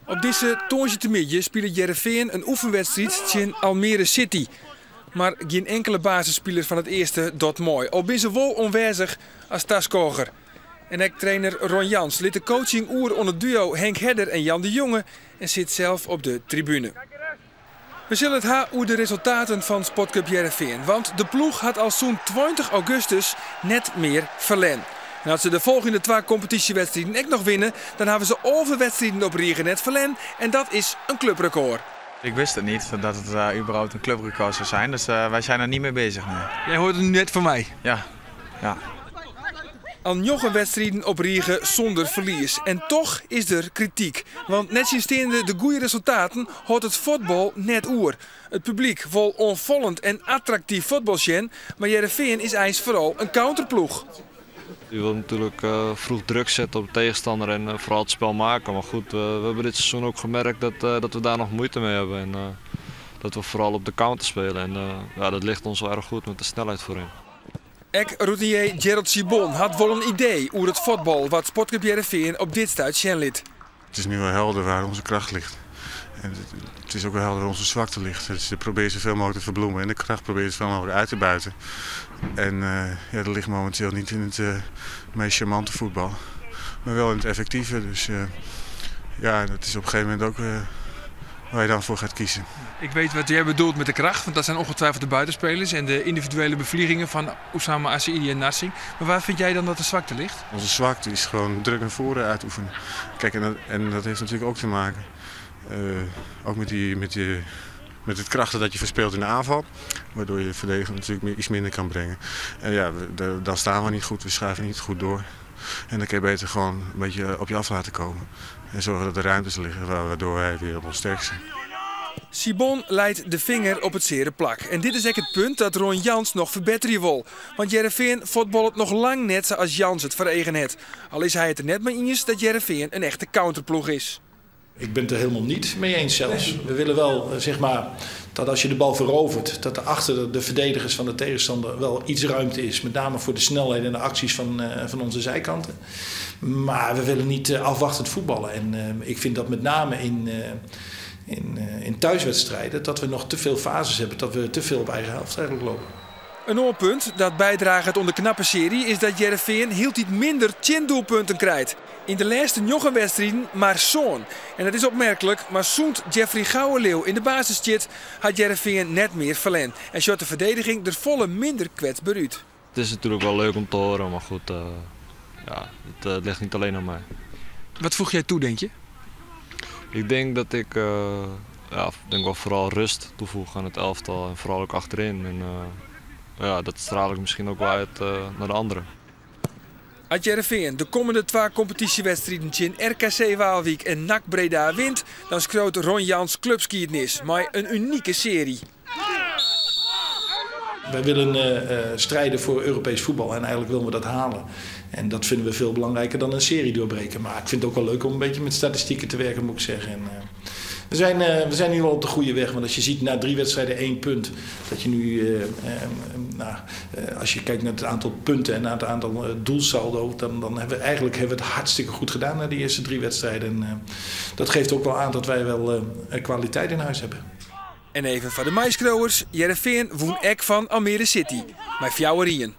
Op dizze tongersdeitemiddei spilet Hearrenfean in oefenwedstriid tsjin Almere City. Mar gjin inkele basisspiler fan it earste docht mei, al binne se wol oanwêzich as taskôger. En ek trainer Ron Jans lit de coaching oer oan it duo Henk Herder en Jan de Jonge en sit sels op de tribune. We sille it ha oer de resultaten fan Sportklup Hearrenfean, want de ploech hat al sûnt 20 augustus net mear ferlern. En as se de folgjende twa kompetysjewedstriden ek noch winne, dan hawwe se 11 wedstriden op rige net ferlern en dat is in kluprekôr. Ik wist het niet, dat het überhaupt een clubrecord zou zijn. Dus wij zijn er niet mee bezig. Nee. Jij hoort het nu net van mij. Ja. Al njoggen wedstriden op rige sûnder ferlies. En dochs is der krityk. Want nettsjinsteande de goede resultaten hâldt it fuotbal net oer. It publyk wol oanfallend en attraktyf fuotbal sjen, mar Hearrenfean is eins foaral in counterploech. Je wilt natuurlijk vroeg druk zetten op de tegenstander en vooral het spel maken. Maar goed, we hebben dit seizoen ook gemerkt dat we daar nog moeite mee hebben. En dat we vooral op de counter spelen. En ja, dat ligt ons wel erg goed met de snelheid voorin. Ek routinier Gerald Sibon hat wol in idee oer it fuotbal wat Sportklup Hearrenfean op dit stuit sjen lit. Het is nu wel helder waar onze kracht ligt. En het is ook wel helder waar onze zwakte ligt. Dus probeer zoveel mogelijk te verbloemen en de kracht probeer zoveel mogelijk uit te buiten. En ja, dat ligt momenteel niet in het meest charmante voetbal, maar wel in het effectieve. Dus ja, dat is op een gegeven moment ook waar je dan voor gaat kiezen. Ik weet wat jij bedoelt met de kracht, want dat zijn ongetwijfeld de buitenspelers en de individuele bevliegingen van Oussama Assaidi en Narsingh. Maar waar vind jij dan dat de zwakte ligt? Onze zwakte is gewoon druk naar voren uitoefenen. Kijk, en dat heeft natuurlijk ook te maken ook met het krachten dat je verspeelt in de aanval, waardoor je verdediger natuurlijk iets minder kan brengen. En ja, dan staan we niet goed, we schuiven niet goed door. En dan kun je beter gewoon een beetje op je af laten komen. En zorgen dat er ruimtes liggen waardoor wij weer op ons sterk zijn. Sibon leit de finger op it seare plak. En dit is ek it punt dat Ron Jans noch ferbetterje wol. Want Hearrenfean fuotballet noch lang net sa as Jans it foar eagen hat. Al is hy it der net mei iens dat Hearrenfean in echte counterploech is. Ik ben het er helemaal niet mee eens zelfs. We willen wel dat als je de bal verovert, dat er achter de verdedigers van de tegenstander wel iets ruimte is. Met name voor de snelheid en de acties van onze zijkanten. Maar we willen niet afwachtend voetballen. En ik vind dat met name in thuiswedstrijden dat we nog te veel fases hebben. Dat we te veel op eigen helft eigenlijk lopen. In oar punt dat bydraacht oan de knappe searje is dat Hearrenfean hieltyd minder tsjindoelpunten krijt. Yn de lêste njoggen wedstriden mar sân. En dat is opmerklik, mar sûnt Jeffrey Gouweleeuw yn de basis stiet, hat Hearrenfean net mear ferlern. En sjocht de ferdigening der folle minder kwetsber út. Het is natuurlijk wel leuk om te horen, maar goed, ja, het ligt niet alleen aan mij. Wat voeg jij toe, denk je? Ik denk dat ik ja, denk wel vooral rust toevoeg aan het elftal en vooral ook achterin. En ja, dat straal ik misschien ook wel uit naar de anderen. As Hearrenfean de kommende twa kompetysjewedstriden tsjin RKC Waalwijk en NAC Breda wint, dan skriuwt Ron Jans klupskiednis mei in unike searje. Wij willen strijden voor Europees voetbal en eigenlijk willen we dat halen. En dat vinden we veel belangrijker dan een serie doorbreken. Maar ik vind het ook wel leuk om een beetje met statistieken te werken, moet ik zeggen. En we zijn nu wel op de goede weg. Want als je ziet na 3 wedstrijden 1 punt, dat je nu, nou als je kijkt naar het aantal punten en naar het aantal doelsaldo, dan hebben we eigenlijk hebben we het hartstikke goed gedaan na die eerste 3 wedstrijden. En dat geeft ook wel aan dat wij wel kwaliteit in huis hebben. En even foar de meiskriuwers, Hearrenfean wûn ek fan Almere City, mei 4-1.